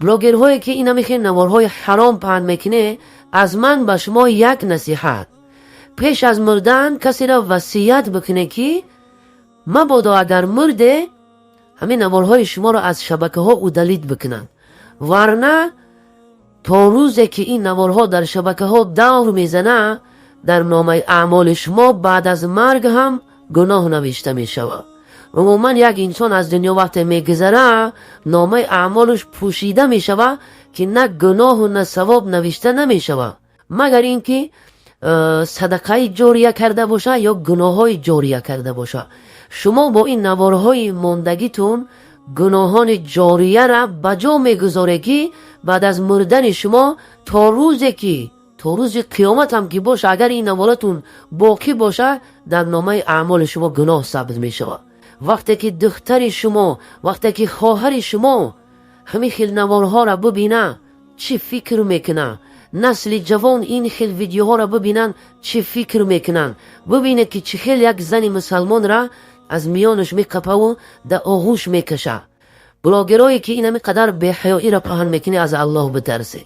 Блогерҳое, ки инами хел наворҳои ҳаром паҳн мекунед, аз ман ба шумо як насиҳат: пеш аз мурдан касеро васият бикунед, ки мабодо агар мурде, ҳамин наворҳои шуморо аз шабакаҳо удалить бикунанд. Варна то рӯзе ки ин наворҳо дар шабакаҳо давр мезана, дар номаи аъмоли шумо баъд аз марг ҳам гуноҳ навишта мешавад. Умуман, як инсон аз дунё вақте мегузара, номаи аъмолаш пӯшида мешавад, ки на гуноҳу на савоб навишта намешавад, магар ин ки садақаи ҷория карда боша ё гуноҳҳои ҷория карда боша. Шумо бо ин наворҳои мондагитун гуноҳони ҷорияра ба ҷо мегузоред, ки баъд аз мурдани шумо то рӯзе ки то рӯзи қиёмат ҳам ки боша, агар ин наворатун боқӣ боша, дар номаи аъмоли шумо гуноҳ сабт мешавад. Вақте ки духтари шумо, вақте ки хоҳари шумо ҳамин хел наворҳоро бибина, чӣ фикр мекунад? Насли ҷавон ин хел видеоҳоро бибинанд, чӣ фикр мекунанд? Бибинед, ки чӣ хел як зани мусалмонра аз миёнаш меқапаву дар оғӯш мекаша. Блогерое, ки инами қадар беҳаёиро паҳн мекунӣ, аз Аллоҳ битарсед.